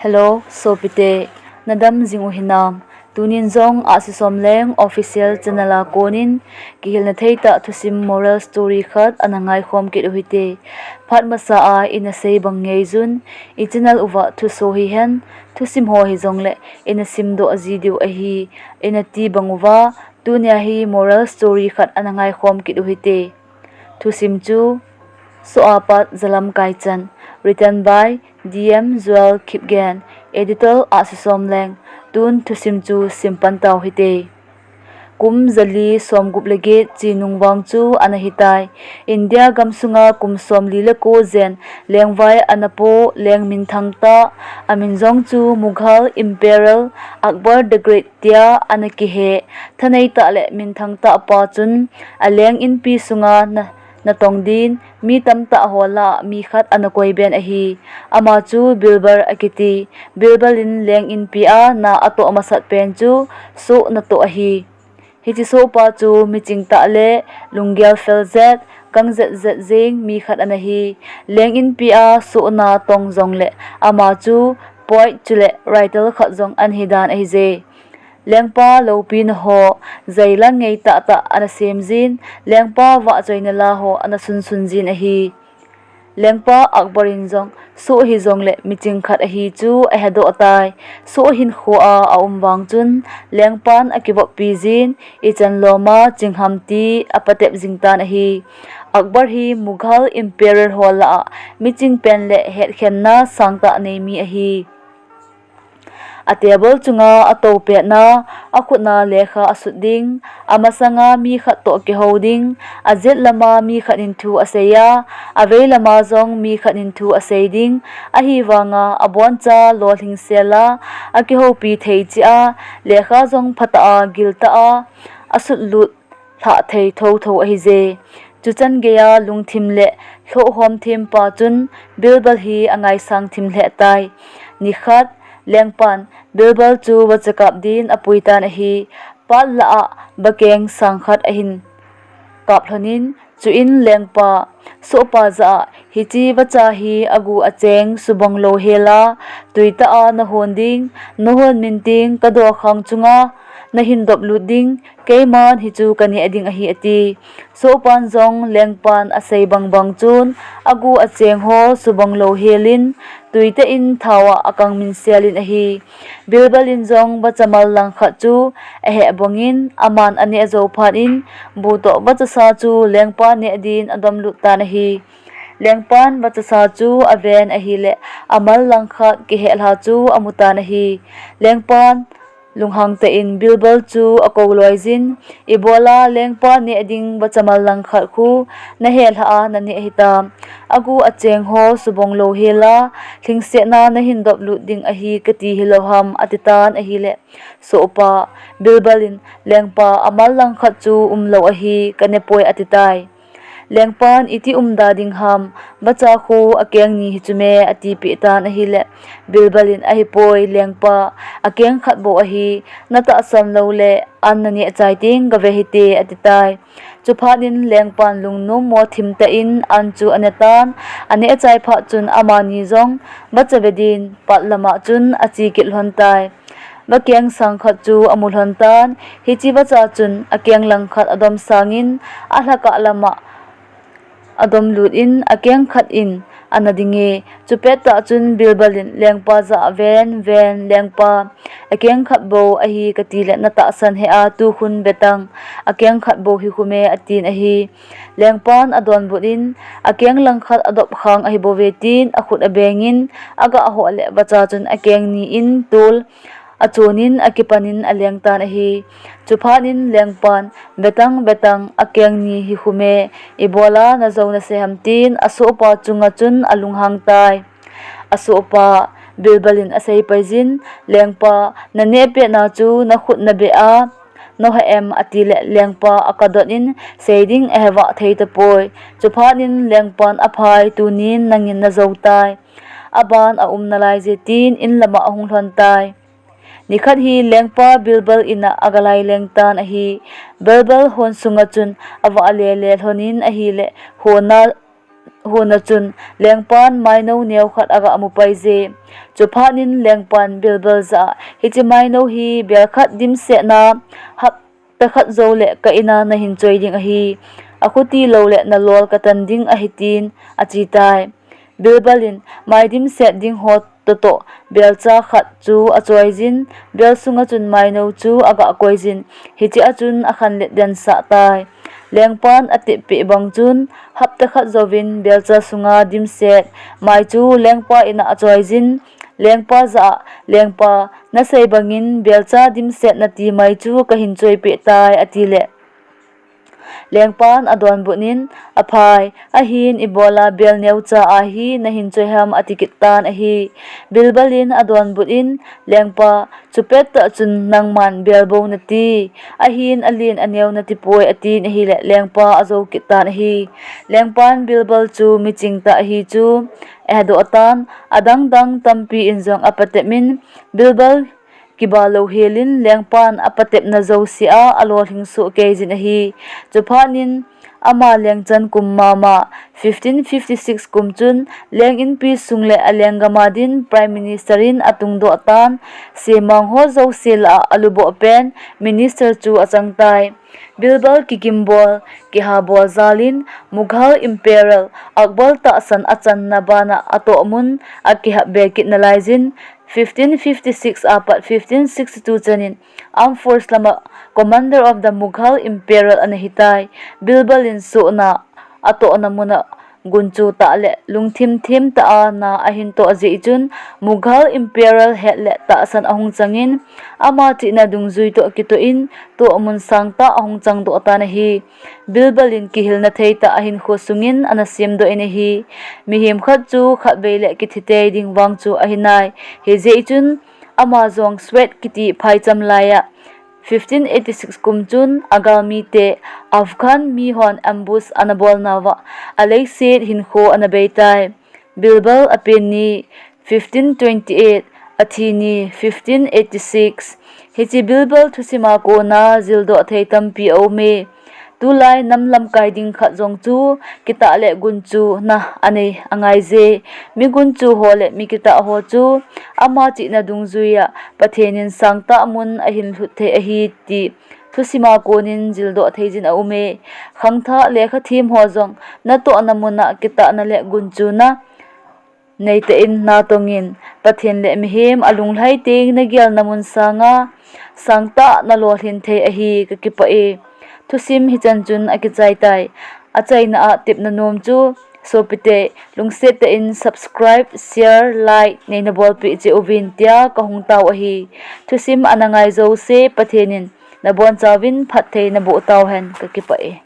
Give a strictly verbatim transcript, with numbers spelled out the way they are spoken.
Hello, sopite. Nadam jing u hinam? Tunin jong Ahsi Somleng official channel a konin kihilna theitah thusim moral story khat ana ngaikhom kit u hite. Phat masa a ina sei bang ngeijun, i channel uva thuso hihen, thusim ho hijongle ina simdoh ji diu ahi, ina ti bang uva, tunia hi moral story khat ana ngaikhom kit u hite. Thusim chu Soh a Pat Jalamkai Chan, written by D M Joel Kipgen, editor Ahsi Somleng. Tun thusim chu simpan tau hite. Kum jali somgup le get chi nung vang chu ana hitai. India gamsunga kum somli le ko jen lengvai ana po leng minthang tah, amin jong chu Mughal Emperor Akbar the Great tia ana kihe, thanei tah le minthang tah pa chun aleng inpi sunga na, natong din mi tamtah ho lah a mi khat ana koiben ahi. Ama chu Birbal akiti. Birbal in leng inpi a na atoh masat pen chu soh natoh ahi. Hiche sohpa chu miching tah le lunggel fel jet, kang jet jet jeng mi khat ana hi. Leng inpi a soh na tong jongle ama chu poet chule writer khat jong ana hidan ahije. Lengpa loupina ho jailang ngei tahtah ana semjin, lengpa vahchoina la ho ana sunsunjin ahi. Lengpa Akbar in jong soh hijongle miching khat ahi chu ahedoh tai. Soh hinkho a aum vang chun lengpan akivoppi jin, ichan loma chingham ti apatep jingtan ahi. Akbar hi Mughal Emperor ho lah a miching pen le hetkhenna sangtah nei mi ahi. A table chunga atou petna, akhutna lekha asut ding, amasanga mi khat toh kihou ding, ajet lama mi khat in thu asei a, avei lama jong mi khat in thu asei ding, ahivanga aboncha lolhing sela, akihoupi thei cheh a, lekha jong phatah a, giltah a, asutlut lhah thei thotho ahije. Chuchan geiya lungthim le lhohhom thempa chun Birbal hi angaisang thim lheh tai. Nikhat, lengpan Birbal chu vacha kap din apuitan ahi. Pat lah a bakeng sang khat ahin kap lhonin, chuin lengpa, sohpa jah a, hiche vacha hi agu acheng subong lou hela, tuitah a nahon ding, nahon minting kadokhang chunga nahin doplut ding, keiman hichu kaneh ding ahi, ati. Sohpan jong lengpan asei bangbang chun agu acheng ho subong lou helin, tuitah in thao a akang minselin ahi. Birbal in jong vachamal langkhat chu aheh bongin, aman aneh jou phat in, bu toh vachasa chu lengpa neh din adomlut tan ahi. Lengpan vachasa chu aven ahile, amal langkhat kihehlha chu amutan ahi. Lengpan lunghang tah in Birbal chu akou loijin, ibola lengpa neh ding vachamal langkhat khu nahehlha a naneh hitam? Agu acheng ho subong lou hela, lhingsetna nahin doplut ding ahi kati hilou ham, atitan ahile, sohpa, Birbal in lengpa, amal langkhat chu umlou ahi, kanepoi, atitai. Lengpan iti umda ding ham, vacha khu akeng ni hichu me, atipeh tan ahile, Birbal in ahipoi lengpa, akeng khat bou ahi, natahsan loule an naneh chai teng gave hite, atitai. Chuphat in lengpan lungnom mo thimtah in an chu anetan, aneh chai phat chun amani jong vacha ve din pat lama chun ache kit lhon tai. Vakeng sang khat chu amu lhon tan, hiche vacha chun akeng langkhat adom sangin, alhakah lama adomlut in akeng khat in ana dinge. Chupettah chun Birbal in lengpa jah a ven ven, lengpa, akeng khat bou ahi katile natahsan hih a, tukhun vetang, akeng khat bou hikhume, atin ahi. Lengpan adonbut in, akeng langkhat adop khang ahibouve tin akhut abengin, agah hoh le vacha chun akeng ni in tol achonin akipanin alengtan ahi. Chuphat in lengpan, vetang vetang, akeng ni hikhume, ibola najou nasei ham, tin asohpa chunga chun alunghang tai. Asohpa, Birbal in asei paijin, lengpa, naneh petna chu nakhut nabeh a nahah em, atile lengpa akadot in, sei ding ahevah thei tapoi. Chuphat in lengpan aphai, tunin nangin najou tai. Aban aum nalaije, tin in lama ahung lhon tai. Nikhat hi lengpa Birbal in a agalai lengtan ahi. Birbal hon sunga chun avah lele lhonin ahile, hona hon a chun lengpan maino neo khat aga mu pai je. Chuphat in lengpan Bilbal jah a, hiche maino hi bel khat dimset na hapta khat jou le ka in a nahin choi ding ahi. Akhuti lou le nalol katan ding ahi, tin achi tai. Bilbal in mai dimset ding ho toh toh belcha khat chu achoi jin, bel sunga chun maino chu aga koi jin, hiche a chun akhanlet den sah tai. Lengpan atep peh bang chun hapta khat jouvin belcha sunga dimset mai chu lengpa in a achoi jin, lengpa jah a, "Lengpa, nasei bangin belcha dimset nati mai chu kahin choi peh tai," ati le lengpan adonbut in, "Aphai, ahin ibola bel neocha a hi nahin choi ham?" ati kit tan ahi. Bilbal in adonbut in, "Lengpa, chupet tah chun nangman bel bou nati, ahin alen aneo nati poi," atin ahile lengpa ajou kit tan ahi. Lengpan Bilbal chu miching tah ahi chu ahedoh tan, adang dang tampi in jong apatep in, Bilbal kiba lou hel in lengpan apatepna jouse a alolhing soh kei jin ahi. Chuphat in ama lengchan kum mama, fifteen fifty six kum chun leng inpi sung le alenggam a din Prime Minister in atungdoh tan, semang ho jouse lah a aluboh pen Minister chu achang tai. Bilbal kigimbol, kihabol jal in Mughal Emperor Akbar tahsan achanna bana atohmun akihap be kit nalai jin, fifteen fifty six apat fifteen sixty two chan in Armed Force lama Commander of the Mughal Emperor ana hitai. Bilbal in sohna atohna muna gunchu tah le lungthim thim tah a na ahin toh jeh chun Mughal Emperor het le tahsan ahung chang in, ama chihna dungjui toh kitoh in tohmun sangtah ahung changdoh tan ahi. Bilbal in kihilna thei tah ahinkho sungin ana semdoh in ahi. Mihem khat chu khatvei le kithi tei ding vang chu ahi nai. Hijeh chun ama jong Swat kiti phaicham laiya fifteen eighty six kum chun Agal mite Afghan mihon ambush ana bolnauva aleiset hinkho ana beitai. Bilbal apen ni, fifteen twenty eight, athi ni, fifteen eighty six. Hiche Bilbal thusima kona jildoh thei tampi aume. Tulai nam lamkai ding khat jong chu kitah le gunchuna anei angaije. Mi gunchu ho le mi kitah ho chu ama chihna dungjuiya Pathen in sangtah mun ahin lhut thei ahi ti thusima konin jildoh thei jin aume. Khangthah lekha them ho jong natohna muna kitahna le gunchuna neitah in natongin, Pathen le mihem alunglhai teng nagelna mun sanga sangtah nalolhin thei ahi, kakipah e. Thusim hichan chun akichai tai. Achaina a tepna nom chu sopite, lungset tah in subscribe, share, like neina bolpeh cheh uvin tia kahung tao ahi. Thusim ana ngai jouse Pathen in nabonchauvin phatthei naboh tauhen, kakipah e.